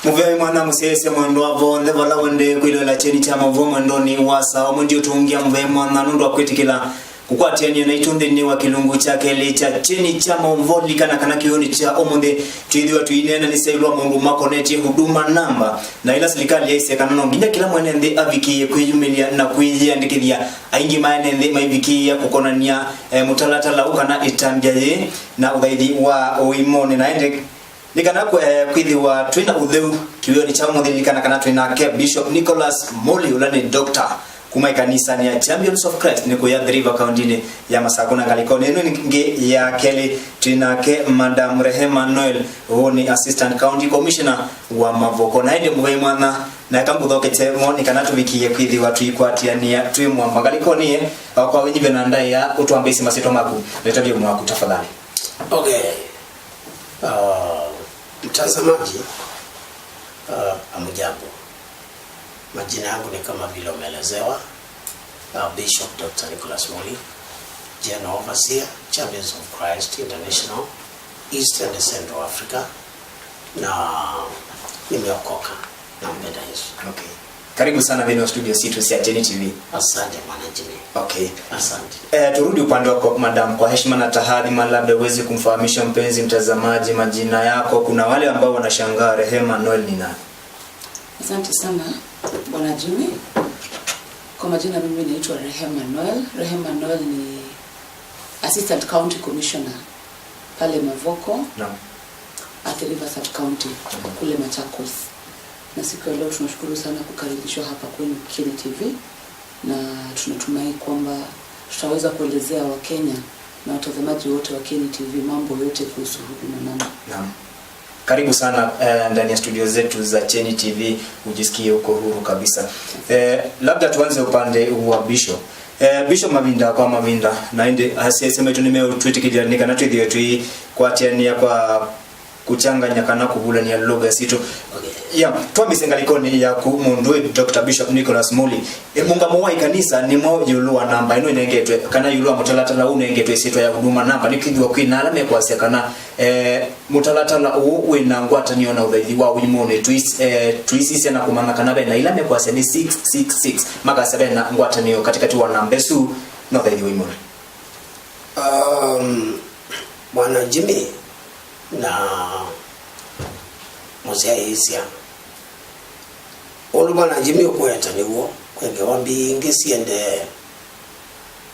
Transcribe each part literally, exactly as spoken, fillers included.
Mũvea mwanya mũsyaĩĩsya mwendwa vonthe vala wendee kwĩloela kyeni kya maũvoo mwendonĩ wa saa ũmwe. Ndiũtũngĩa mũvea mwanya nũndũ wa kwĩtĩkĩla kũkwatĩanĩa naitũ nthĩnĩ wa kĩlungu kya kelĩ kya kyeni kya maũvoo. Lilikana kana kĩw'ũnĩ kya ũmũnthĩ twĩthĩwa tũineena nĩ sya ĩũlũ wa maũndũ makonetye Huduma Namba, na ĩla silikalĩ yaisye kana no nginya kĩla mwene nthĩ avikĩĩe kwĩyumĩlya na kwĩyĩandĩkĩthya. Aingĩ ma ene nthĩ maivikĩĩa kũkonany'a, eh, mũtalatala ũũ kana ĩtambya yĩĩ na ũthaithi wa ũimonĩ na ende. Nĩ kana kwe-, eh, kwĩthĩwa twĩ na ũtheu kĩwĩonĩ kya ũmũnthĩ, lilikana kana twĩ nake Bishop Nicholas Muli, ũla nĩ doctor kuma ĩkanisanĩ ya Champions of Christ nĩ kũya Athi River kaũntĩnĩ ya Masakũ. Na ngalĩkonĩ ĩno ĩngĩ ya kelĩ twĩ nake Madam Rehema Noel, ũũ nĩ Assistant County Commissioner wa Mavoko. Na ĩndĩ mũvea mwanya, na eka ngũthoketye mo nĩ kana tũvikĩĩe kwĩthĩwa tũikwatĩanĩa twĩ mwamba. Ngalĩkonĩ ĩĩ, o kwa wĩnyivyo na ndaĩa, ũtwambĩĩsye masyĩtwa maku na ĩtavya mwaku tafadhali. Okay. Uh, mtazamaji, uh, hamjambo. Majina yangu ni kama vile umeelezewa, uh, Bishop Doctor Nicholas Muli, General Overseer, Champions of Christ International, East and Central Africa, na nimeokoka. Nampenda Yesu. Okay. Karibu sana nthĩnĩ wa studio sitũ sya Kyeni T V. Asante, Bwana Jimmy. Okay. Asante. Eh, turudi upande wako, madam, kwa heshima na tahadhima, labda uweze kumfahamisha mpenzi mtazamaji majina yako. Kuna wale ambao wanashangaa, Rehema Noel ni nani? Asante sana, Bwana Jimmy. Kwa majina, mimi naitwa Rehema Noel. Rehema Noel ni Assistant County Commissioner pale Mavoko, Naam. Athi River Sub County, Mhm. kule Machakos. Na siku ya leo tunashukuru sana kukaribishwa hapa kwenu Kyeni T V, na tunatumai kwamba tutaweza kuelezea Wakenya na watazamaji wote wa Kyeni T V mambo yote kuhusu Huduma Namba. Naam. Karibu sana, eh, ndani ya studio zetu za Kyeni T V, ujisikie uko huru kabisa. Eh, labda tuanze upande wa Bishop. Eh, Bishop, mavinda kwa mavinda, na ĩndĩ asyaĩĩsya maitũ nĩmeũtwĩtĩkĩlya nĩ kana twĩthĩwe tũikwatĩanĩa kwa kũchanganya kana kũvulany'a lugha sitũ. Okay. Ya, twambĩĩsye ngalĩkonĩ yaku mũndũ wĩ Doctor Bishop Nicholas Muli. E, mũngamo wa ĩkanisa nĩmo ĩũlũ wa namba ĩno ĩnengetwe, kana ĩũlũ wa mũtalatala ũũ ũnengetwe ĩsyĩtwa ya Huduma Namba, nĩkwĩthĩwa kwĩ na ala mekwasya kana, eh, mũtalatala ũũ wĩ na ngwatanĩo na ũthaithi wa ũimonĩ. Tũis-, eh, tũisisya na kũmanya kana ve na ila mekwasya nĩ six six six, makasya ve na ngwatanĩo katĩkatĩ wa namba ĩsu na ũthaithi wa ũimonĩ. Um, Bwana Jimmy na mũsyaĩĩsya, ũndũ Bwana Jimmy ũkũweta nĩw'o, kwĩ ngewa mbingĩ siendee.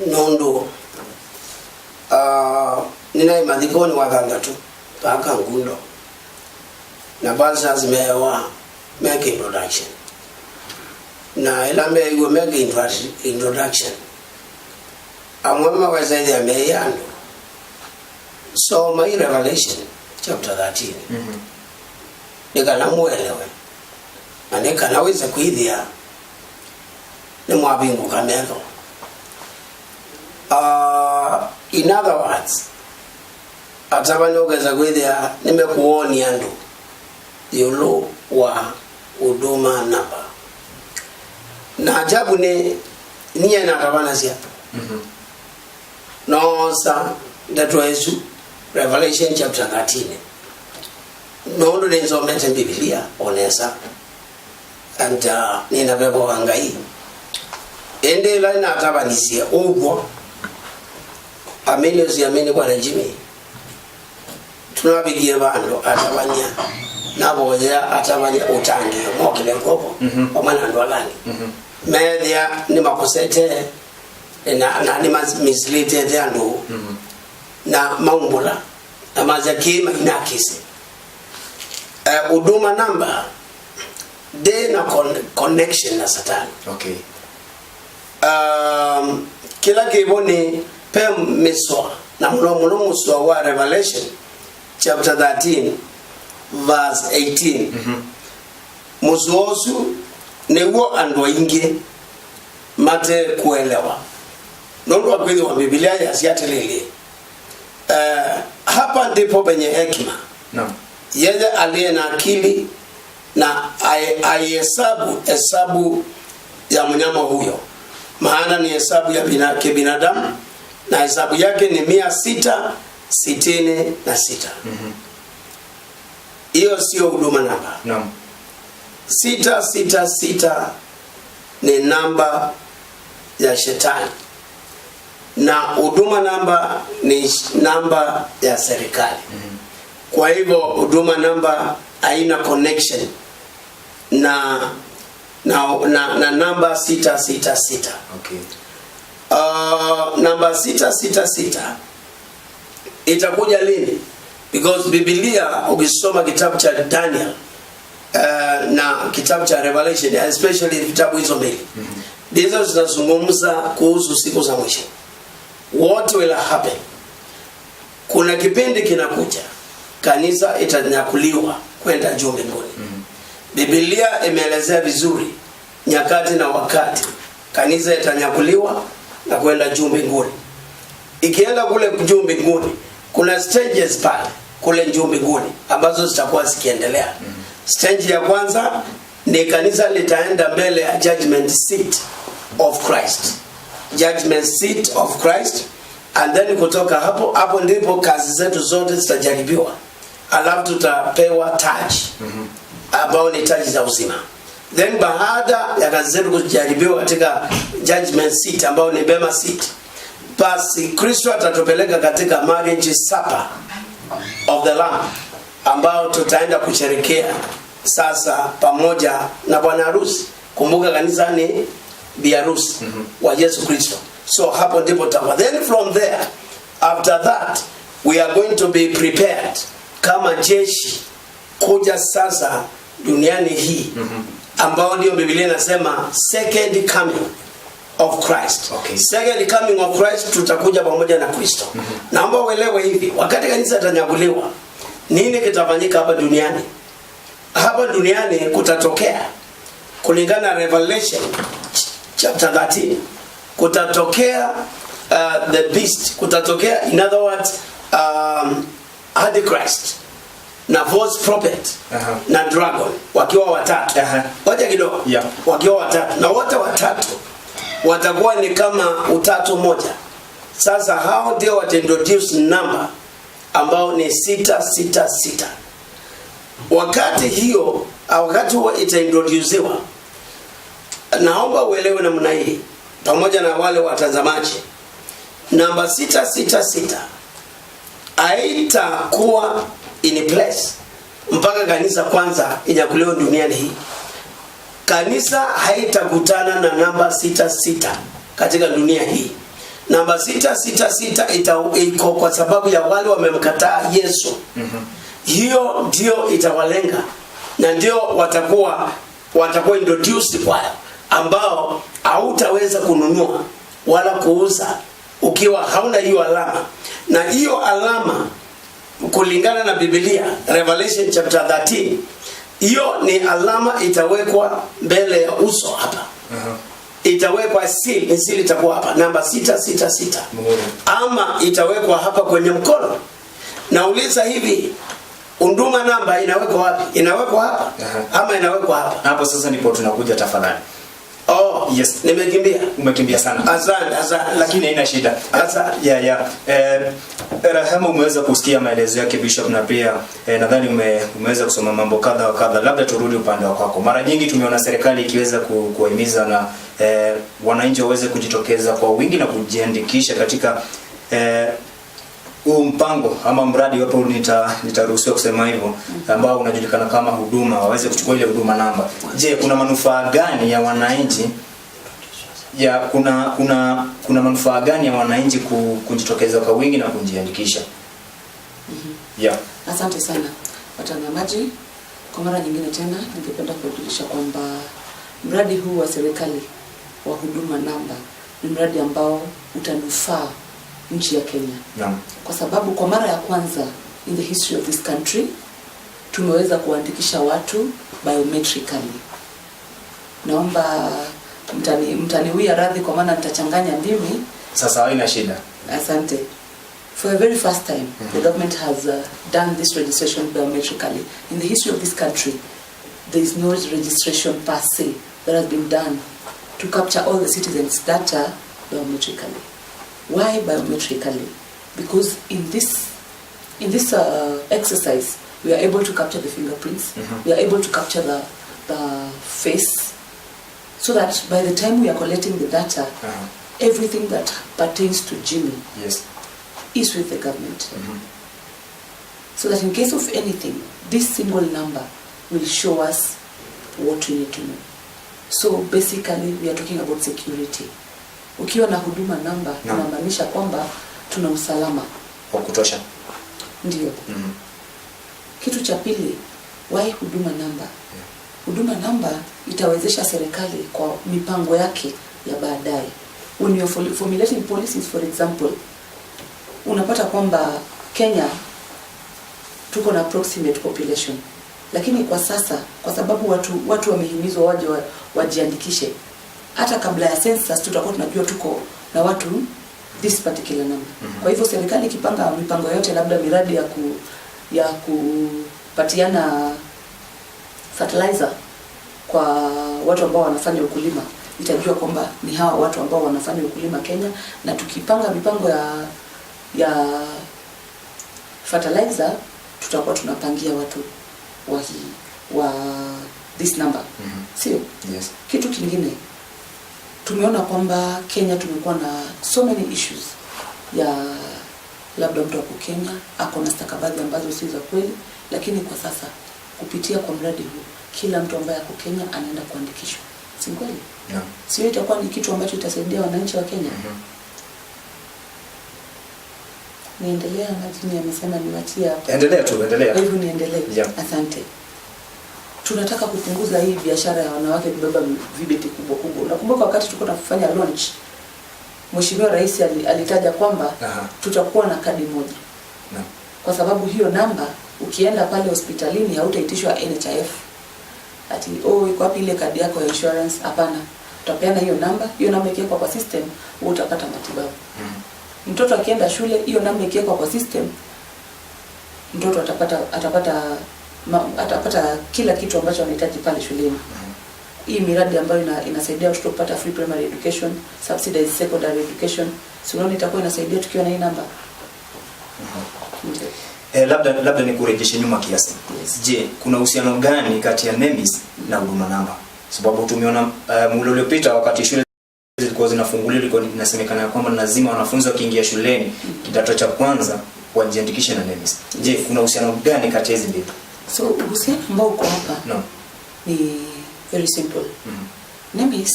Nũndũ, ah, nĩnaĩ mathikonĩ wa thanthatũ vaa Kangundo, na pastors meewa meke introduction. Na ĩla meeiwe meke intro-, introduction, amwe mawesa ĩthĩa meĩa andũ, somai Revelation chapter thirteen, Mhm. nĩ kana mũelewe, na nĩ kana wĩse kwĩthĩa nĩmwavingũka metho. Ah, in other words, atavany'a ũkesa kwĩthĩa nĩmekũwoonia andũ ĩũlũ wa Huduma Namba. Na ajabu nĩ nyie natavanasya. Mhm. Noosa ndeto ĩsu, Revelation chapter thirteen. Nũndũ nĩnzomete Mbivilia o nesa. And, uh, nĩna veva wa Ngai. Ĩndĩ ĩla nĩnatavanisye ũw'o, amini ũsiamini, Bwana Jimmy, tũnavikie vandũ atavany'a, navoyea atavany'a ũtangĩĩo mokĩle ngũvo, Mhm. vamwe na andũ ala angĩ. Mhm. Meethĩa nĩmakosete, na, na nĩma misleadĩte andũ, Mhm. na maumbũla, na masya kĩĩ mainakĩse. Eh, Huduma Namba ndĩ na con-, connection na Satani. Okay. Um, kĩla kĩvo nĩ pe mĩsoa, na mũno mũno mũsoa wa Revelation chapter thirteen, verse eighteen. Mhm. Mũsoa ũsu nĩw'o andũ aingĩ mate kũelewa. Nũndũ wa kwĩthĩwa Mbivilia yasya atĩlĩlĩ, eh, "Hapa ndipo penye hekima, Naam. yeye aliye na akili na ai-, aihesabu hesabu ya mnyama huyo, maana ni hesabu ya bina-, kibinadamu, na hesabu yake ni mia sita sitini na sita." Mhm. Hiyo sio Huduma Namba. Naam. Sita sita sita ni namba ya shetani, na huduma namba ni sh- namba ya serikali. Kwa hivyo huduma namba haina connection na, na, na, na namba sita sita sita. Okay. Uh, namba sita sita sita itakuja lini? Because Biblia, ukisoma kitabu cha Daniel uh, na kitabu cha Revelation, especially vitabu hizo mbili, ndizo zinazungumza kuhusu siku za mwisho. What will happen? Kuna kipindi kinakuja, kanisa itanyakuliwa kwenda juu mbinguni. Biblia imeelezea vizuri nyakati na wakati kanisa itanyakuliwa na kwenda juu mbinguni. Ikienda kule juu mbinguni, kuna stages pale kule juu mbinguni ambazo zitakuwa zikiendelea. Stage ya kwanza ni kanisa litaenda mbele ya judgment seat of Christ. Judgment seat of Christ. And then kutoka hapo, hapo ndipo kazi zetu zote zitajaribiwa, alafu tutapewa taji, ambao ni taji za uzima. Then baada ya kazi zetu kujaribiwa katika judgment seat, ambao ni Bema seat, basi Kristo atatupeleka katika marriage supper of the Lamb, ambao tutaenda kusherekea sasa pamoja na bwana harusi. Kumbuka, kanisa ni biharusi wa Yesu Kristo. So hapo ndipo tutakuwa. Then from there, after that, we are going to be prepared kama jeshi kuja sasa duniani hii, ambao ndio Biblia inasema second coming of Christ. Okay. Second coming of Christ, tutakuja pamoja na Kristo. Naomba uelewe hivi, wakati kanisa itanyakuliwa, nini kitafanyika hapa duniani? Hapa duniani kutatokea, kulingana na Revelation chapter thirteen, kutatokea uh, the beast, kutatokea, in other words, um, Antichrist na false prophet, Aha. na dragon, wakiwa watatu. Aha. Wacha kidogo. Yeah. Wakiwa watatu, na wote watatu watakuwa ni kama utatu moja. Sasa hao ndio wataintroduce namba ambao ni sita sita sita. Wakati hiyo, ah, wakati huo itaintroduciwa, naomba uelewe namna hii, pamoja na wale watazamaji. Namba sita sita sita haitakuwa in place mpaka kanisa kwanza inyakuliwe duniani hii. Kanisa haitakutana na namba sita sita katika dunia hii. Namba sita sita sita ita- iko kwa sababu ya wale wamemkataa Yesu. Hiyo ndio itawalenga, na ndio watakuwa watakuwa introduced kwayo, ambao hautaweza kununua wala kuuza ukiwa hauna hiyo alama. Na hiyo alama, kulingana na Biblia, Revelation chapter thirteen, hiyo ni alama itawekwa mbele ya uso hapa. Itawekwa seal, ni seal itakuwa hapa, namba sita sita sita. Muhuri. Ama itawekwa hapa kwenye mkono. Nauliza hivi, huduma namba inawekwa wapi? Inawekwa hapa? Ama inawekwa hapa? Hapo sasa ndipo tunakuja, tafadhali. Oh, Yes. Nimekimbia. Umekimbia sana. Asante, asante. Lakini haina shida. Asante. Yeah, yeah. Eh, Rahema, umeweza kusikia maelezo yake Bishop, na pia eh, nadhani ume, umeweza kusoma mambo kadha wa kadha. Labda turudi upande wa kwako. Mara nyingi tumeona serikali ikiweza ku, kuwahimiza na eh, wananchi waweze kujitokeza kwa wingi na kujiandikisha katika eh, huu mpango ama mradi, iwapo nita, nitaruhusiwa kusema hivyo, ambao unajulikana kama huduma, waweze kuchukua ile huduma namba. Je, kuna manufaa gani ya wananchi ya kuna kuna kuna manufaa gani ya wananchi ku, kujitokeza kwa wingi na kujiandikisha? Yeah. Asante sana watazamaji. Kwa mara nyingine tena, ningependa kuwajulisha kwamba mradi huu wa serikali wa huduma namba ni mradi ambao utanufaa nchi ya Kenya. Naam. Kwa sababu kwa mara ya kwanza in the history of this country, tumeweza kuandikisha watu biometrically. Naomba mtani, mtaniwia radhi kwa maana nitachanganya ndimi. Sasa haina shida. Asante. For the very first time, the government has uh, done this registration biometrically. In the history of this country, there is no registration per se that has been done to capture all the citizens' data biometrically. Why biometrically? Because in this in this uh, exercise, we are able to capture the fingerprints, we are able to capture the uh, face, so that by the time we are collecting the data, Uh-huh. everything that pertains to Jimmy Yes. is with the government. Mhm. So that in case of anything, this single number will show us what we need to know. So basically, we are talking about security. Ukiwa na huduma namba, Naam. unamaanisha kwamba tuna usalama. Wa kutosha. Ndio. Mhm. Kitu cha pili, why huduma namba? Yeah. Huduma namba itawezesha serikali kwa mipango yake ya baadaye. When you are fol- formulating policies, for example, unapata kwamba Kenya tuko na approximate population, lakini kwa sasa, kwa sababu watu watu wamehimizwa waje wa, wajiandikishe, hata kabla ya census tutakuwa tunajua tuko na watu this particular number. Mhm. Kwa hivyo serikali ikipanga mipango yote, labda miradi ya ku, ya kupatiana fertilizer kwa watu ambao wanafanya ukulima, itajua kwamba ni hawa watu ambao wanafanya ukulima Kenya, na tukipanga mipango ya ya fertilizer, tutakuwa tunapangia watu wa hii, wa this number. Mhm. Sio? Yes. Kitu kingine, tumeona kwamba Kenya tumekuwa na so many issues ya labda mtu ako Kenya ako na stakabadhi ambazo si za kweli, lakini kwa sasa kupitia kwa mradi huu kila mtu ambaye ako Kenya anaenda kuandikishwa, si kweli? Naam. Sio, itakuwa ni kitu ambacho itasaidia wananchi wa Kenya? Mhm. Niendelea ama Jimmy amesema niwachie hapo? Endelea tu, endelea. Kwa hivyo niendelee. Yeah. Asante. Tunataka kupunguza hii biashara ya wanawake kubeba vibeti kubwa kubwa. Unakumbuka wakati tulikuwa tunafanya launch, Mheshimiwa Rais ali- alitaja kwamba Aha. tutakuwa na kadi moja. Naam. Kwa sababu hiyo namba, ukienda pale hospitalini hautaitishwa N H I F. Ati, "Oh, iko wapi ile kadi yako ya insurance?" Hapana. Utapeana hiyo namba, hiyo namba ikiwekwa kwa system, wewe utapata matibabu. Mhm. Mtoto akienda shule, hiyo namba ikiwekwa kwa system, mtoto atapata atapata ma, atapata kila kitu ambacho anahitaji pale shuleni. Hii miradi ambayo ina, inasaidia watoto kupata free primary education, subsidized secondary education, si unaona itakuwa inasaidia tukiwa na hii namba? Ndio. Eh, labda labda nikurejeshe nyuma kiasi. Yes. Je, kuna uhusiano gani kati ya NEMIS na huduma namba? Sababu tumeona eh, muhula uliopita wakati shule zilikuwa zinafunguliwa, ilikuwa inasemekana ya kwamba lazima wanafunzi wakiingia shuleni kidato cha kwanza wajiandikishe na NEMIS. Je, kuna uhusiano gani kati ya hizi mbili? So uhusiano ambao uko hapa No. ni very simple. Mhm. NEMIS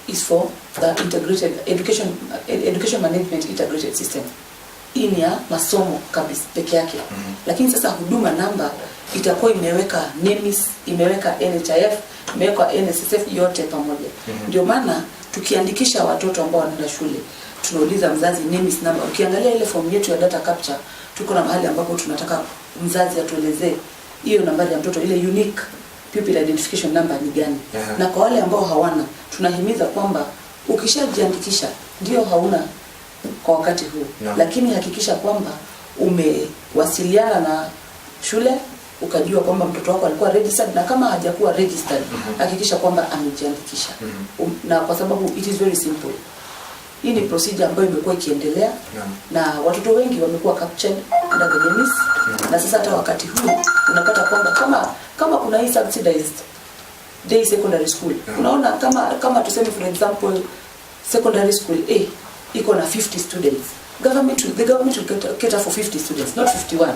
is for the integrated education, ed- education management integrated system. Hii ni ya masomo kabisa peke yake. Mhm. Lakini sasa huduma namba itakuwa imeweka NEMIS, imeweka N H I F, imeweka N S S F yote pamoja. Mhm. Ndio maana tukiandikisha watoto ambao wanaenda shule, tunauliza mzazi NEMIS namba. Ukiangalia ile fomu yetu ya data capture, tuko na mahali ambapo tunataka mzazi atuelezee hiyo nambari ya mtoto, ile unique pupil identification number ni gani. Aha. Na kwa wale ambao hawana, tunahimiza kwamba ukishajiandikisha, ndio hauna kwa wakati huu, Naam. lakini hakikisha kwamba umewasiliana na shule ukajua kwamba mtoto wako alikuwa registered, na kama hajakuwa registered, Mhm. hakikisha kwamba amejiandikisha. Mhm. Um, na kwa sababu it is very simple. Hii ni procedure ambayo imekuwa ikiendelea Naam. na watoto wengi wamekuwa captured under the NEMIS, na sasa hata wakati huu unapata kwamba kama kama kuna hii subsidized day secondary school, Naam. unaona, kama kama tuseme, for example, secondary school A iko na fifty students, government will, the government will cater, cater for fifty students, not fifty-one.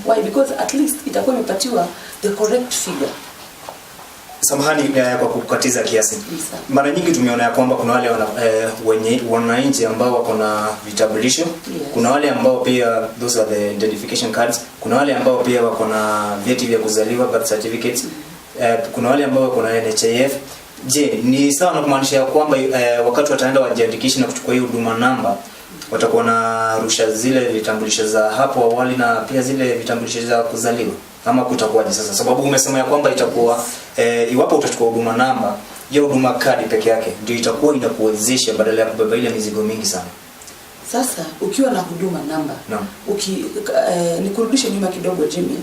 Why? Because at least itakuwa imepatiwa the correct figure. Samahani eh, kwa kukatiza kiasi. Ni sawa. Mara nyingi tumeona ya kwamba kuna wale wana, eh, wenye wananchi ambao wako na vitambulisho, Yes. Kuna wale ambao pia, those are the identification cards, kuna wale ambao pia wako na vyeti vya kuzaliwa, birth certificates, eh, kuna wale ambao wako na N H I F. Je, ni sawa na kumaanisha ya kwamba eh, wakati wataenda wajiandikishe na kuchukua hii huduma namba, watakuwa wanarusha zile vitambulisho za hapo awali na pia zile vitambulisho za kuzaliwa? Ama kutakuwaje sasa? Sababu umesema ya kwamba itakuwa eh, iwapo utachukua huduma namba, ya huduma kadi peke yake ndio itakuwa inakuwezesha badala ya kubeba ile mizigo mingi sana. Sasa ukiwa na huduma namba, Naam. uki, eh, nikurudishe nyuma kidogo, Jimmy.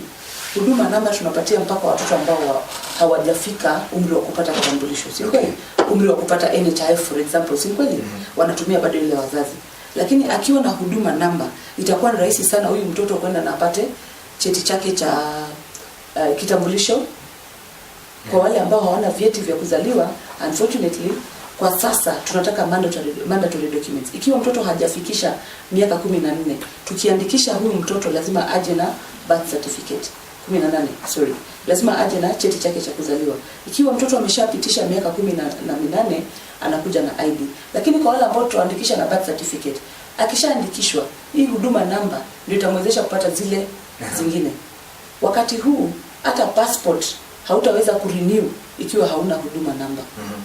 Huduma namba tunapatia mpaka watoto ambao wa, hawajafika umri wa kupata kitambulisho, si kweli? Umri wa kupata N H I F, for example, si kweli? Wanatumia bado ile wazazi, lakini akiwa na huduma namba itakuwa ni rahisi sana huyu mtoto kwenda na apate cheti chake cha eh, kitambulisho Kwa wale ambao hawana vyeti vya kuzaliwa, unfortunately, kwa sasa tunataka mandatory, mandatory documents. Ikiwa mtoto hajafikisha miaka kumi na nne, tukiandikisha huyu mtoto lazima aje na birth certificate. Kumi na nane, sorry. Lazima aje na cheti chake cha kuzaliwa. Ikiwa mtoto ameshapitisha miaka kumi na minane, anakuja na I D. Lakini kwa wale ambao tutaandikisha na birth certificate, akishaandikishwa, hii huduma namba ndio itamwezesha kupata zile zingine. Wakati huu, hata passport hautaweza kurenew ikiwa hauna huduma namba. Mhm.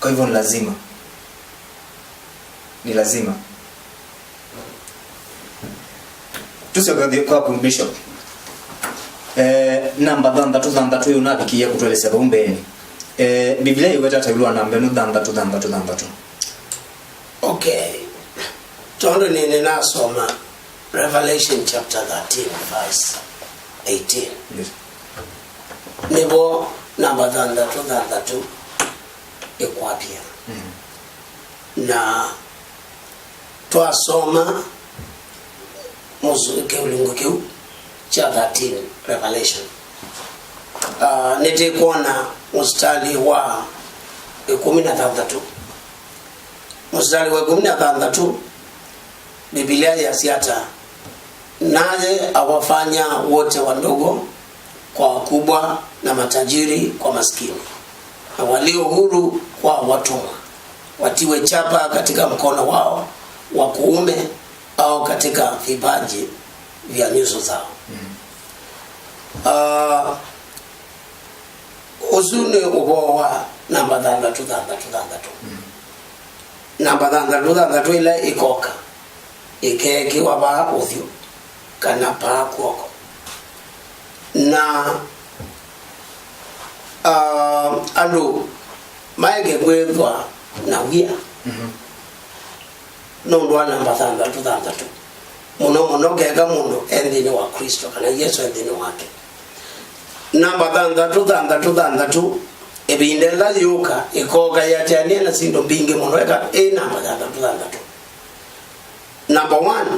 Kwa hivyo ni lazima. Ni lazima. Tusyoke kwaku, Bishop. Eh, namba thanthatũ thanthatũ ĩyo ũnavikie kũtũelesya vau mbeenĩ. Eh, Biblia yĩweta ta ĩũlũ wa namba ĩno thanthatũ thanthatũ thanthatũ. Okay. Tondũ nĩ, nĩnasoma Revelation chapter thirteen, verse eighteen. Yes. Nĩvo namba thanthatũ thanthatũ ĩkwambĩa. Mm. Na twasoma mũsu-, kĩlungu kĩu kya thirteen, Revelation. Ah, nĩtĩkwona mũsitali wa ĩkũmi na thanthatũ. Mũsitali wa ĩkũmi na thanthatũ, Biblia yasya ata? Naye awafanya wote wadogo kwa wakubwa na matajiri kwa maskini, na walio huru kwa watumwa, watiwe chapa katika mkono wao wa kuume au katika vipaji vya nyuso zao. Mm. Ah, ũsu nĩ ũvoo wa namba thanthatũ thanthatũ thanthatũ. Mm. Namba thanthatũ thanthatũ ĩla ĩkoka, ĩkeekĩwa vaa ũthyũ kana paa kw'oko. Na, ah, andũ maeke kwĩthwa na wia, mhm, nũndũ wa namba thanthatũ thanthatũ. Mũno mũno keka mũndũ e nthĩnĩ wa Kristo, kana Yesũ e nthĩnĩ wake. Namba thanthatũ thanthatũ thanthatũ, ĩvinda ĩla yũka, ĩkoka ĩatĩanĩe na syĩndũ mbingĩ mũno, eka ĩ namba thanthatũ thanthatũ. Number one,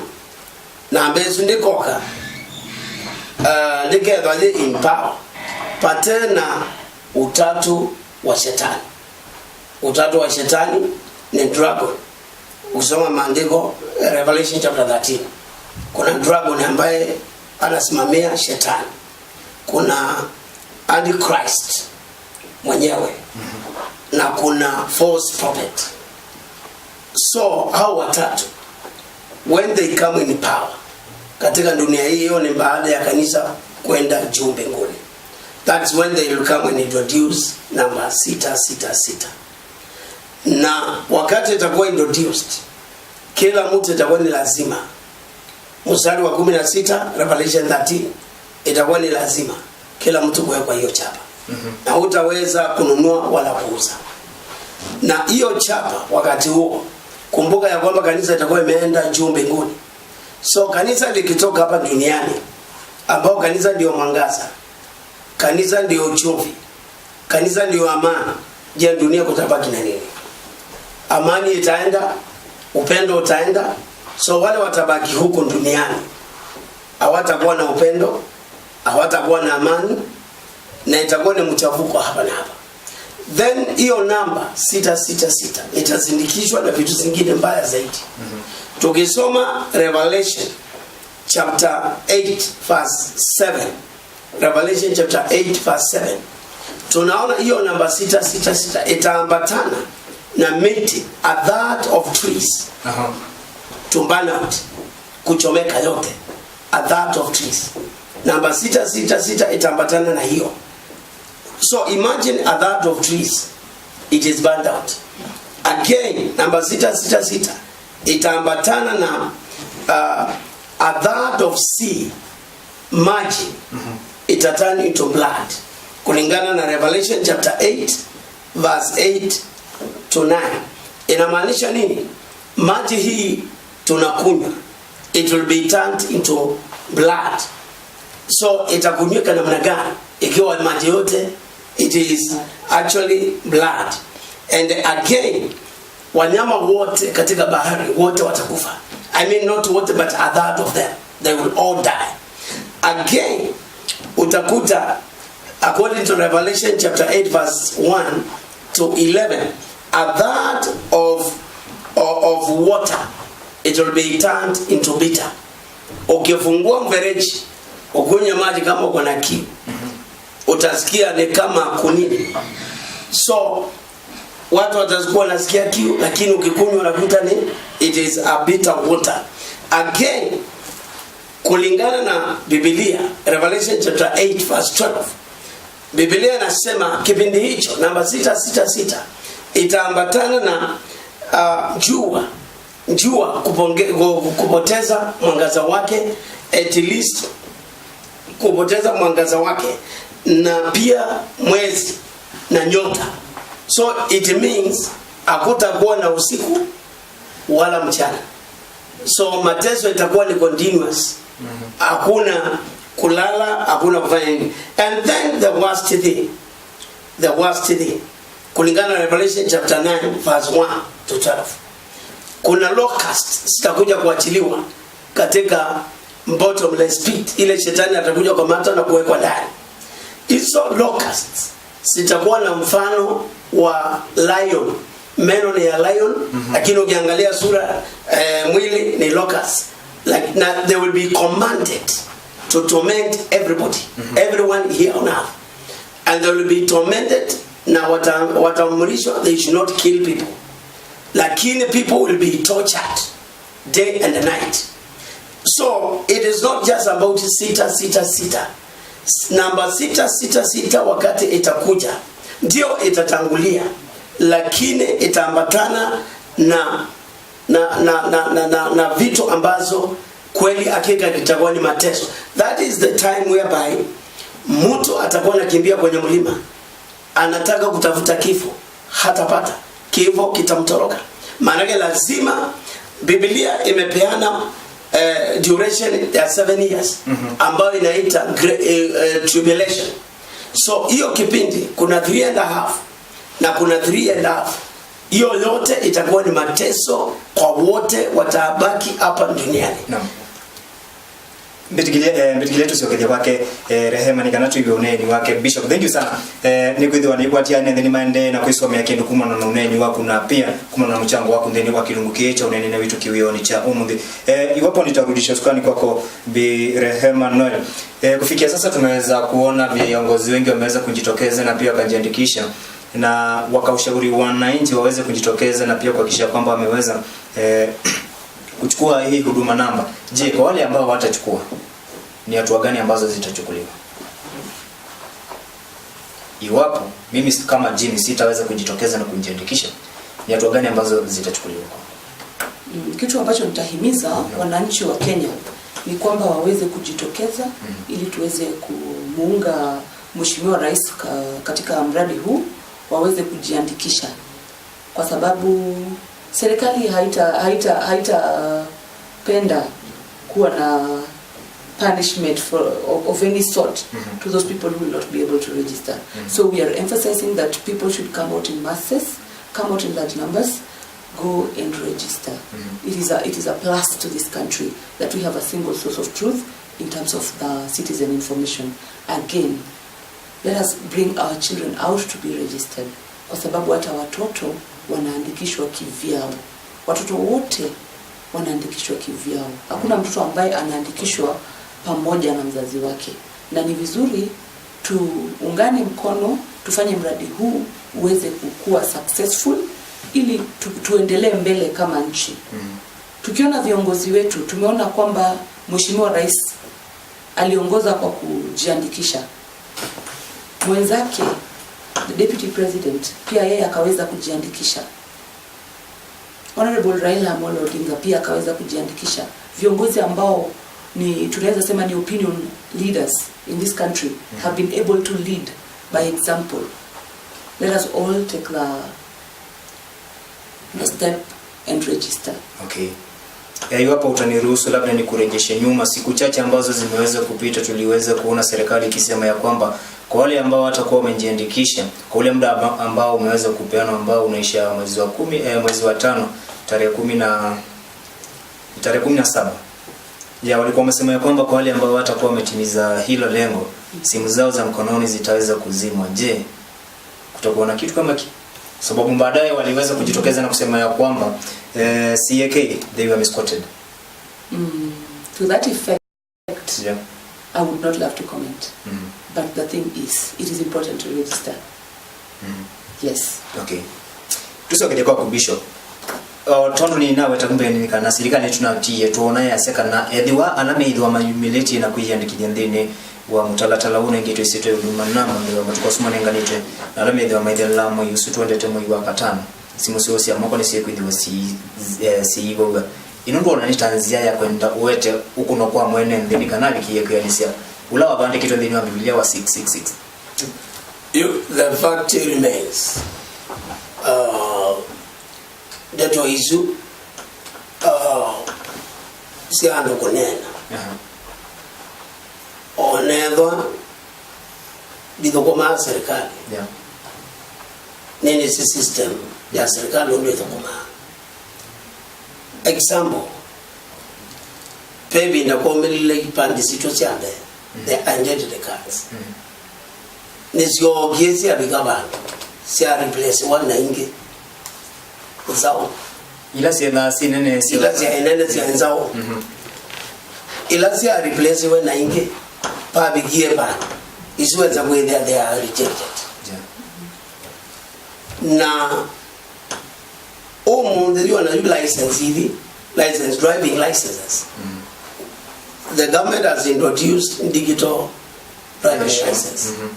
namba ĩsu ndĩkoka, uh, ndĩkethwa yĩ in power vate na utatu wa Shetani. Utatu wa Shetani ni dragon. Ukisoma maandiko, Revelation chapter thirteen, kuna dragon ambaye anasimamia Shetani, kuna Antichrist mwenyewe, na kuna false prophet. So hao watatu, when they come in power katika dunia hii, hiyo ni baada ya kanisa kwenda juu mbinguni. That's when they will come and introduce namba sita sita sita. Na wakati itakuwa introduced, kila mtu itakuwa ni lazima, mstari wa kumi na sita, Revelation thirteen, itakuwa ni lazima kila mtu kuwekwa hiyo chapa. Mhm. Na hutaweza kununua wala kuuza. Na hiyo chapa, wakati huo, kumbuka ya kwamba kanisa itakuwa imeenda juu mbinguni. So kanisa likitoka hapa duniani, ambao kanisa ndio mwangaza, kanisa ndio chumvi, kanisa ndio amani. Je, dunia kutabaki na nini? Amani itaenda, upendo utaenda. So wale watabaki huku duniani hawatakuwa na upendo, hawatakuwa na amani, na itakuwa ni mchafuko hapa na hapa. Then hiyo namba sita sita sita itazindikishwa na vitu zingine mbaya zaidi. Mhm. Tukisoma Revelation chapter eight verse seven, Revelation chapter eight verse seven, tunaona hiyo namba sita sita sita itaambatana na miti, a third of trees, aha, to burn out, kuchomeka yote, a third of trees. Namba sita sita sita itaambatana na hiyo. So imagine a third of trees, it is burned out. Again, namba sita sita sita itaambatana na, uh, a third of sea, maji, mhm, ita turn into blood, kulingana na Revelation chapter eight, verse eight to nine. Inamaanisha nini? Maji hii tunakunywa, it will be turned into blood. So itakunywika namna gani ikiwa maji yote, it is actually blood? And again, wanyama wote katika bahari, wote watakufa. I mean, not wote, but a third of them, they will all die. Again, utakuta, According to Revelation chapter eight, verse one to eleven, a third of, of, of water, it will be turned into bitter. Ukifungua mfereji, ukunywe maji kama uko na kiu, utasikia ni kama kunini. So, watu watakuwa wanasikia kiu, lakini ukikunywa unakuta ni, it is a bitter water. Again, kulingana na Biblia, Revelation chapter eight verse twelve, Biblia inasema kipindi hicho, namba sita sita sita, itaambatana na, uh, jua, jua kuponge-, ku-, kupoteza mwangaza wake, at least kupoteza mwangaza wake, na pia mwezi na nyota. So it means hakutakuwa na usiku wala mchana. So mateso itakuwa ni continuous. Hakuna kulala, hakuna kufanya nini. And then the worst thing, the worst thing, kulingana na Revelation chapter nine verse one to twelve, kuna locusts zitakuja kuachiliwa katika bottomless pit, ile shetani atakuja kwa mato na kuwekwa ndani. Hizo locusts zitakuwa na mfano wa lion, meno ni ya lion, lakini ukiangalia sura, eh, mwili ni locust. Like, na they will be commanded to torment everybody, everyone here on earth. And they will be tormented, na wata-, wataamrishwa they should not kill people. Lakini people will be tortured day and night. So it is not just about sita sita sita. Namba sita sita sita wakati itakuja, ndio itatangulia, lakini itaambatana na, na, na, na, na, na, na vitu ambazo kweli hakika itakuwa ni mateso. That is the time whereby mtu atakuwa anakimbia kwenye mlima, anataka kutafuta kifo, hatapata. Kifo kitamtoroka. Maanake lazima, Biblia imepeana, eh, duration ya seven years, ambayo inaita gre-, eh, eh, tribulation. So hiyo kipindi kuna three and a half na kuna three and a half. Hiyo yote itakuwa ni mateso kwa wote watabaki hapa duniani. Naam. Mbĩtĩkĩlye, eh, mbĩtĩkĩlye tũsyokethye kwake, eh, Rehema, nĩ kana tũiwe ũneeni wake. Bishop, thank you sana. Eh, nĩ kwĩthĩwa nĩkwatiane nthĩ nĩmaendee na kwĩsomea kĩndũ kumana na ũneeni waku na pia kumana na mũchango waku nthĩnĩ wa kĩlungu kĩĩ kya ũneeninĩ witũ kĩwĩonĩ kya ũmũnthĩ. Eh, iwapo nitarudisha usukani kwako, Bi Rehema Noel. Eh, kufikia sasa tumeweza kuona viongozi wengi wameweza kujitokeza na pia wakajiandikisha na wakaushauri wananchi waweze kujitokeza na pia kuhakikisha kwamba wameweza, eh, kuchukua hii huduma namba. Je, kwa wale ambao watachukua, ni hatua gani ambazo zitachukuliwa? Iwapo mimi kama Jimmy sitaweza kujitokeza na kujiandikisha, ni hatua gani ambazo zitachukuliwa? Mm, kitu ambacho nitahimiza wananchi wa Kenya ni kwamba waweze kujitokeza ili tuweze kumuunga Mheshimiwa Rais ka-, katika mradi huu, waweze kujiandikisha. Kwa sababu serikali haita, haita, haitapenda kuwa na punishment for, of, of any sort to those people who will not be able to register. So we are emphasizing that people should come out in masses, come out in large numbers, go and register. It is a, it is a plus to this country that we have a single source of truth in terms of the citizen information. Again, let us bring our children out to be registered, kwa sababu hata watoto wanaandikishwa kivyao. Watoto wote wanaandikishwa kivyao. Hakuna mtoto ambaye anaandikishwa pamoja na mzazi wake. Na ni vizuri tuungane mkono, tufanye mradi huu uweze kukua successful ili tu-, tuendelee mbele kama nchi. Tukiona viongozi wetu, tumeona kwamba Mheshimiwa Rais aliongoza kwa kujiandikisha. Mwenzake, the deputy president, pia yeye akaweza kujiandikisha. Honorable Raila Amolo Odinga pia akaweza kujiandikisha. Viongozi ambao ni, tunaweza sema ni opinion leaders in this country have been able to lead by example. Let us all take the, the step and register. Okay. Eh, iwapo utaniruhusu, labda nikurejeshe nyuma. Siku chache ambazo zimeweza kupita, tuliweza kuona serikali ikisema ya kwamba kwa wale ambao watakuwa wamejiandikisha kwa ule muda amba-, ambao umeweza kupeanwa, ambao unaisha mwezi wa kumi, eh, mwezi wa tano, tarehe kumi na, tarehe kumi na saba, Ya, walikuwa wamesema ya kwamba kwa wale ambao watakuwa wametimiza hilo lengo, simu zao za mkononi zitaweza kuzimwa. Je, kutakuwa na kitu kama ki? Sababu baadaye waliweza kujitokeza na kusema ya kwamba, eh, C A K, they were misquoted. Mm, to that effect, Yeah. I would not love to comment. Mm. But the thing is, it is important to register. Mm. Yes. Okay. Tũsokethye kwaku, Bishop. O, tondũ nĩnaweta mbeenĩ nĩ kana silikalĩ nĩtũnatiie, twoona yasya kana ethĩwa ala meĩthĩwa mayumĩlĩtye na kwĩyĩandĩkĩthya nthĩnĩ wa mũtalatala ũũ ũnengetwe ĩsyĩtwa ya Huduma Namba mbee wa matukũ asu manenganĩtwe, na ala meĩthĩwa maithelelaa mwei ũsu tũendete, mwei wa katano, simũ syoo sya moko nĩsyĩkwĩthĩwa si-, eh, siivow'a. Ĩno ndwona nĩ ta nzĩa ya kwenda ũete ũkũno kwa mwene nthĩ nĩ kana avikĩĩe kwĩanĩsya ũla wavandĩkĩtwe nthĩnĩ wa Mbivilia wa six six six? You, the fact remains, uh, ndeto isu, uh, sya andũ kũneena. Aha. Onethwa ndithũkũmaa serikali. Yeah. Nĩnĩsĩ system ya serikali ũndũ ĩthũkũmaa. Example, ve ĩvinda kwaumĩlile ipandi sitũ sya mbee, mm, the identity cards. Mm. Nĩsyookie syavika vandũ, sya replacewa na ingĩ nzaũ. Ila syethaa syĩ nene, ila syaĩ nene syaĩ nzaũ. Mhm. Ila sya replacewe na ingĩ, vavikie vandũ, isu wesa kwĩthĩa they are rejected. Yeah. Na ũmũnthĩ yu ona yu license ithi, license, driving licenses. Mm. The government has introduced digital driving license. Mhm.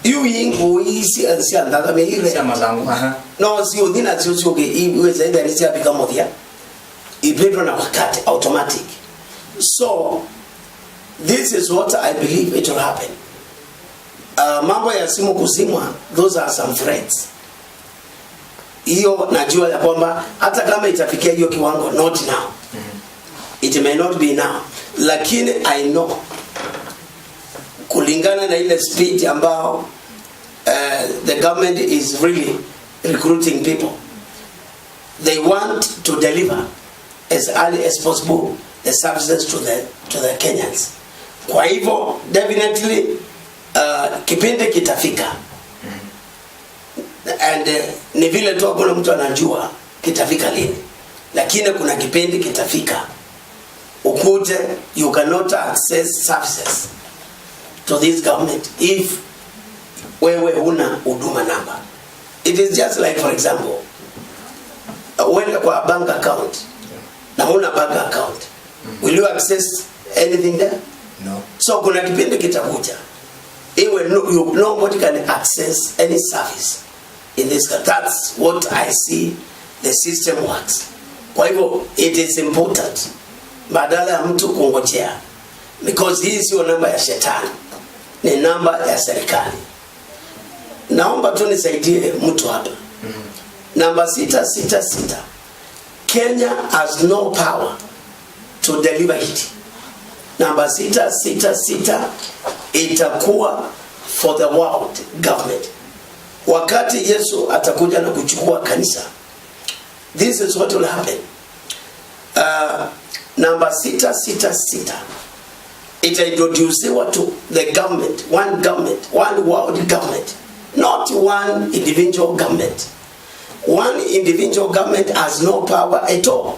Yu ingũĩ sya, sya nthakame ire. Sya mathangũ, aha. No siũthi nasyo syũke, i-, iweza ĩthĩa nĩsyavika mũthya. Ivĩtwe na wakati automatic. So, this is what I believe it will happen. Uh, mambo ya simu kuzimwa, those are some threats. Hiyo najua ya kwamba hata kama itafikia hiyo kiwango, not now. Mhm. It may not be now. Lakini I know, kulingana na ile speed ambao, uh, the government is really recruiting people, they want to deliver as early as possible the services to the, to the Kenyans. Kwa hivyo, definitely, uh, kipindi kitafika. And, uh, ni vile tu hakuna mtu anajua kitafika lini. Lakini kuna kipindi kitafika. Ukute, you cannot access services to this government if wewe huna huduma namba. It is just like, for example, uh, uende kwa bank account na huna bank account. Will you access anything there? No. So kuna kipindi kitakuja. Iwe no, you, nobody can access any service in this country. That's what I see the system works. Kwa hivyo, it is important, badala ya mtu kungojea, because hii sio namba ya shetani, ni namba ya serikali. Naomba tu nisaidie mtu hapa. Mhm. Namba sita sita sita. Kenya has no power to deliver it. Namba sita sita sita itakuwa for the world government. Wakati Yesu atakuja na kuchukua kanisa, this is what will happen. Uh, namba sita sita sita itaintroduciwa to the government, one government, one world government, not one individual government. One individual government has no power at all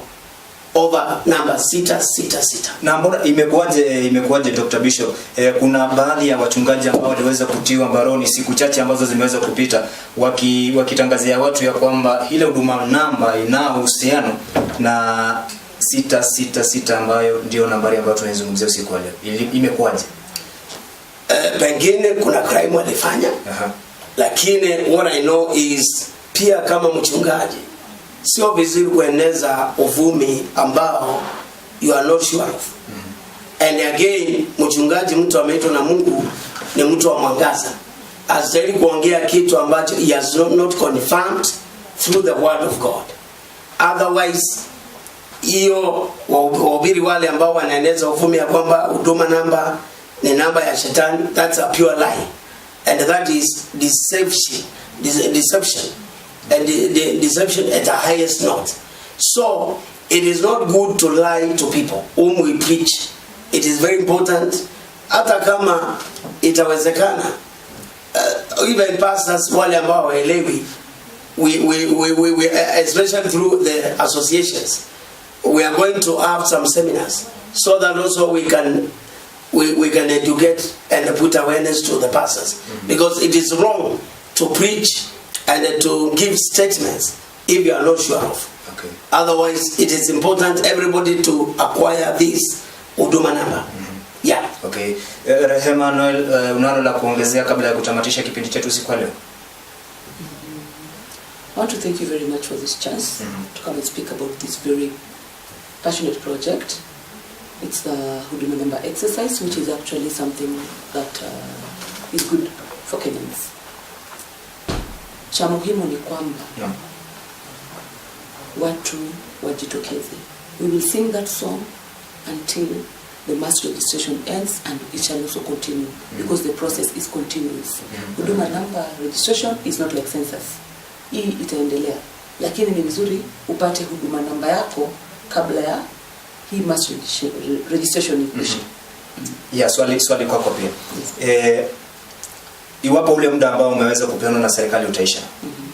over namba sita sita sita. Na mbona imekuwaje, imekuwaje, Doctor Bishop? Eh, kuna baadhi ya wachungaji ambao waliweza kutiwa mbaroni siku chache ambazo zimeweza kupita, waki-, wakitangazia watu ya kwamba ile huduma namba ina uhusiano na sita sita sita, ambayo ndio nambari ambayo tunaizungumzia usiku wa leo. Ili-, imekuwaje? Eh, pengine kuna crime walifanya, aha, lakini what I know is, pia kama mchungaji, sio vizuri kueneza uvumi ambao you are not sure of. Mhm. And again, mchungaji, mtu ameitwa na Mungu, ni mtu wa mwangaza. Hastahili kuongea kitu ambacho he has not, not confirmed through the word of God. Otherwise, hiyo wa-, wahubiri wale ambao wanaeneza uvumi ya kwamba huduma namba ni namba ya shetani, that's a pure lie. And that is deception, dece-, deception. And de-, de-, deception at the highest note. So, It is not good to lie to people whom we preach. It is very important, hata kama itawezekana, uh, even pastors wale ambao hawaelewi, we, we, we, we, we, uh, especially through the associations, we are going to have some seminars so that also we can, we, we can educate and put awareness to the pastors, because it is wrong to preach and to give statements if you are not sure of. Okay. Otherwise, it is important everybody to acquire this Huduma number. Yeah. Okay. Eh, Rehema Noel, eh, unalo la kuongezea kabla ya kutamatisha kipindi chetu siku ya leo? I want to thank you very much for this chance to come and speak about this very passionate project. It's the Huduma Number exercise, which is actually something that, uh, is good for Kenyans. Cha muhimu ni kwamba watu wajitokeze. We will sing that song until the mass registration ends, and it shall also continue because the process is continuous. Huduma number registration is not like census. Hii itaendelea, lakini ni vizuri upate huduma namba yako kabla ya hii mass registration, registration ikwisha. Yeah, swali, swali kwako pia. Eh, iwapo ule muda ambao umeweza kupeanwa na serikali utaisha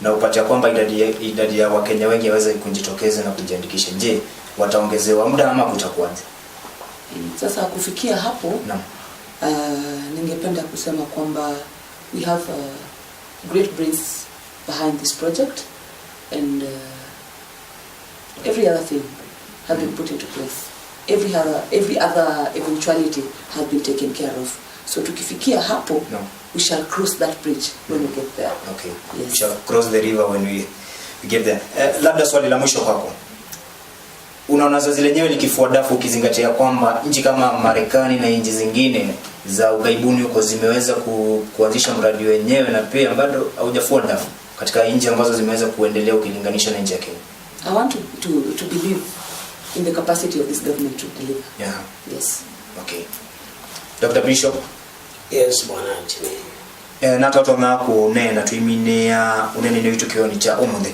na upatia kwamba idadi ya, idadi ya Wakenya wengi waweze kujitokeza na kujiandikisha, je, wataongezewa muda ama kutakuwaje? Sasa kufikia hapo, uh, ningependa kusema kwamba we have, uh, great brains behind this project, and, uh, every other thing have been put into place. Every other, every other eventuality has been taken care of. So tukifikia hapo, we shall cross that bridge when we get there. Okay. Yes. We shall cross the river when we, we get there. Eh, labda swali la mwisho kwako. Unaona zoezi lenyewe likifua dafu, ukizingatia kwamba nchi kama Marekani na nchi zingine za ughaibuni huko zimeweza ku, kuanzisha mradi wenyewe na pia bado haujafua dafu katika nchi ambazo zimeweza kuendelea ukilinganisha na nchi ya Kenya? I want to, to, to believe in the capacity of this government to deliver. Yeah. Yes. Okay. Doctor Bishop? Yes, Bwana Anthony. Eh, nata ũtonya kũneena tũiminĩa ũneeninĩ witũ kĩonĩ kya ũmũnthĩ?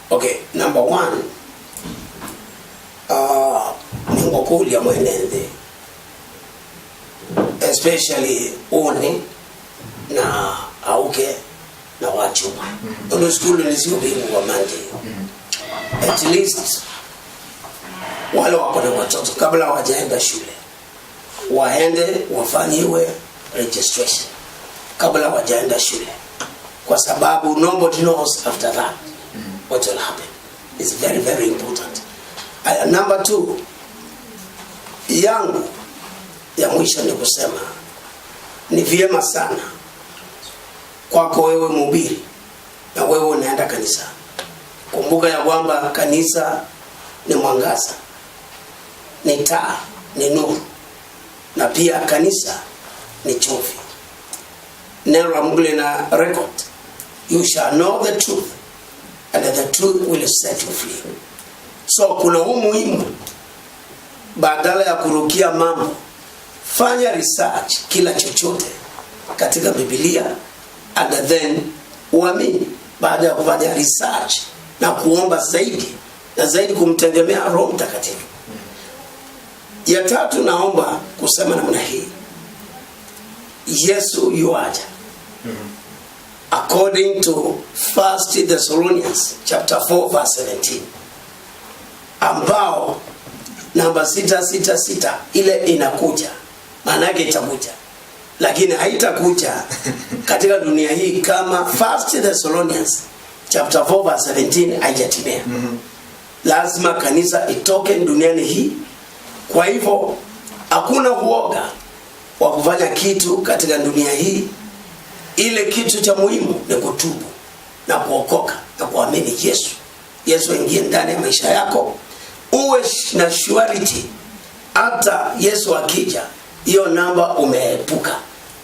Okay, number one, uh, nĩngũkũlya mwene nthĩ, especially ũnĩ na aũke na wakyuma. Ũndũ sukulu nĩsiũvingũwa Monday. At least wale wako na watoto, kabla wajaenda shule, waende wafanyiwe registration kabla wajaenda shule, kwa sababu nobody knows after that what will happen. It's very, very important. Aya, number two, yangu ya mwisho ni kusema ni vyema sana kwako wewe mhubiri na wewe unaenda kanisa. Kumbuka ya kwamba kanisa ni mwangaza, ni taa, ni nuru, na pia kanisa ni chumvi. Neno la Mungu lina record, "You shall know the truth, and the truth will set you free." So kuna umuhimu, badala ya kurukia mambo, fanya research kila chochote katika Biblia, and then uamini baada ya kufanya research na kuomba zaidi na zaidi kumtegemea Roho Mtakatifu. Ya tatu, naomba kusema namna hii. Yesu yuaja. According to First Thessalonians chapter four verse seventeen, ambao namba sita sita sita ile inakuja, maana yake itakuja, lakini haitakuja katika dunia hii kama First Thessalonians chapter four verse seventeen haijatimia. Lazima kanisa itoke duniani hii. Kwa hivyo, hakuna uoga wa kufanya kitu katika dunia hii. Ile kitu cha muhimu ni kutubu na kuokoka na kuamini Yesu. Yesu aingie ndani ya maisha yako, uwe sh-, na surety, hata Yesu akija, hiyo namba umeepuka.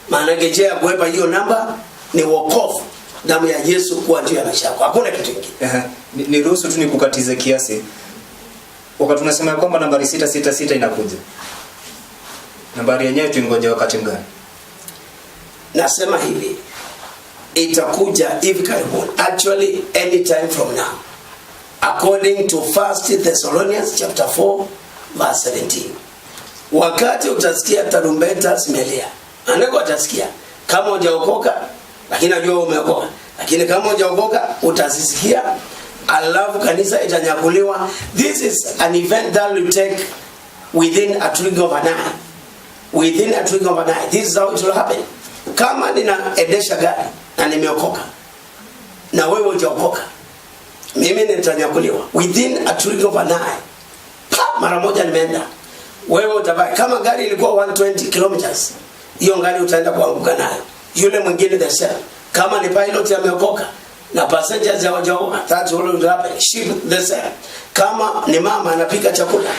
Maana njia ya kuepa hiyo namba ni wokovu, damu ya Yesu kuwa juu ya maisha yako. Hakuna kitu kingine. Ehe. Ni, niruhusu tu nikukatize kiasi. Wakati unasema ya kwamba nambari sita sita sita inakuja, nambari yenyewe tuingoje wakati mgani? Nasema hivi, itakuja hivi karibuni. Actually, anytime from now. according to First Thessalonians chapter four, verse seventeen. Wakati utasikia tarumbeta zimelia, andiko atasikia, kama hujaokoka, lakini najua umeokoka, lakini kama hujaokoka, utazisikia, alafu kanisa itanyakuliwa. This is an event that will take within a twinkle of an eye. Within a twinkle of an eye. This is how it will happen. Kama ninaendesha gari na nimeokoka, na wewe hujaokoka, mimi nitanyakuliwa within a twinkle of an eye. Pa, mara moja nimeenda. Wewe utabaki. Kama gari ilikuwa one twenty kilometers, hiyo gari utaenda kuanguka nayo. Yule mwingine the same. Kama ni pilot ameokoka na passengers hawajaokoka, that's what will happen. Ship the same. Kama ni mama anapika chakula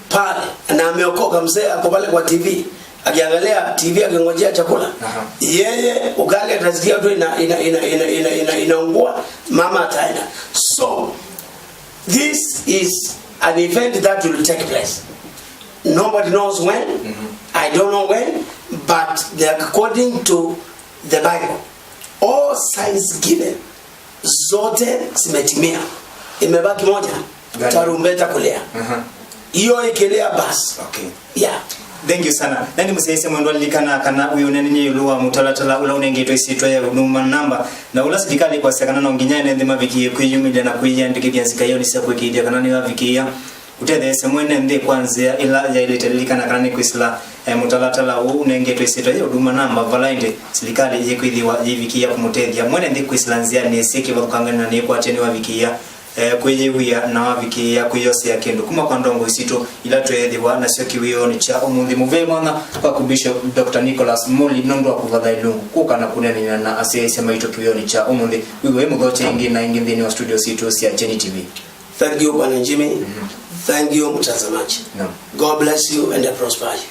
pale na ameokoka, mzee ako pale kwa T V akiangalia T V akingojea chakula, aha, yeye ugali atasikia tu ina, ina, ina, ina, ina, ina, inaungua, mama ataenda. So this is an event that will take place. Nobody knows when. Mm-hmm. I don't know when, but according to the Bible, all signs given, zote zimetimia. Imebaki moja, gani? Tarumbeta kulia. Aha. Hiyo ikilia basi. Okay. Yeah. Thank you sana. Na nĩmũsyaĩĩsye mwendwa lilikana kana wĩ ũneenany'a ĩũlũ wa mũtalatala ũla ũnengetwe ĩsyĩtwa ya Huduma namba, na ũla silikalĩ kwasya kana no nginya ene nthĩ mavikie kwĩyumĩlya na kwĩyĩandĩkĩthya nzika ĩonĩ sya kũĩkĩĩthya kana nĩwavikĩĩa. Ũtetheesye mwene nthĩ kwa nzĩa ĩla yaĩlĩte. Lilikana kana nĩ kwĩsĩla, eh, mũtalatala ũũ ũnengetwe ĩsyĩtwa ya Huduma namba, vala ĩndĩ silikalĩ yĩkwĩthĩwa yĩivikĩĩa kũmũtethya mwene nthĩ kwĩsĩla nzĩanĩ ĩsĩ kĩvathũkany'o na nĩkwatya nĩwavikĩĩa, eh, kwĩyĩw'ĩa na wavikĩĩa kwĩyosea kĩndũ kuma kwa ndongoi sitũ ila tweethĩwa nasyo kĩwĩonĩ kya ũmũnthĩ. Mũvee mwanya kwaku Bishop Doctor Nicholas Muli nũndũ wa kũvatha ilungu kũka na kũneenany'a na asyaĩĩsya maitũ kĩwĩonĩ kya ũmũnthĩ. Wĩw'e mũthokye ĩngĩ na ĩngĩ nthĩnĩ wa studio sitũ sya Kyeni T V. Thank you, Bwana Jimmy. Mhm. Thank you, mtazamaji. Naam. God bless you and prosper you.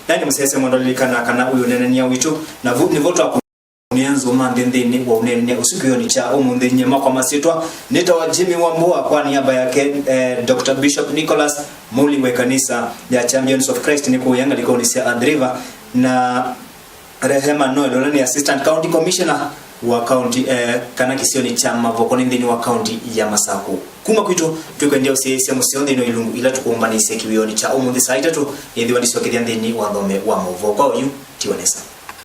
Na nĩmũsyaĩĩsye mwendwa lilikana kana wĩ ũneenany'a witũ, na vu nĩvo twakũnĩa nzũma nthĩ nthĩnĩ wa ũneenany'a ũsu kĩwĩonĩ kya ũmũnthĩ. Nyie makwa masyĩtwa nĩtawa Jimmy Wambua, kwa niaba yake, eh, Doctor Bishop Nicholas Muli wa ĩkanisa ya Champions of Christ nĩ kũũya ngalĩkonĩ sya Athi River, na Rehema Noel, ũla nĩ Assistant County Commissioner wa county, eh, kana kĩsionĩ kya Mavoko nĩ nthĩnĩ wa county ya Masaku. Kuma kwitũ, twĩkwendea ũsyaĩĩsya mũseo nthĩnĩ wa ilungu ila tũkũmbanĩisye kĩwĩonĩ kya ũmũnthĩ saa itatũ, ĩthĩwa ndisyokethya nthĩnĩ wa thome wa maũvoo. Kwa oyu, tiwa nesa.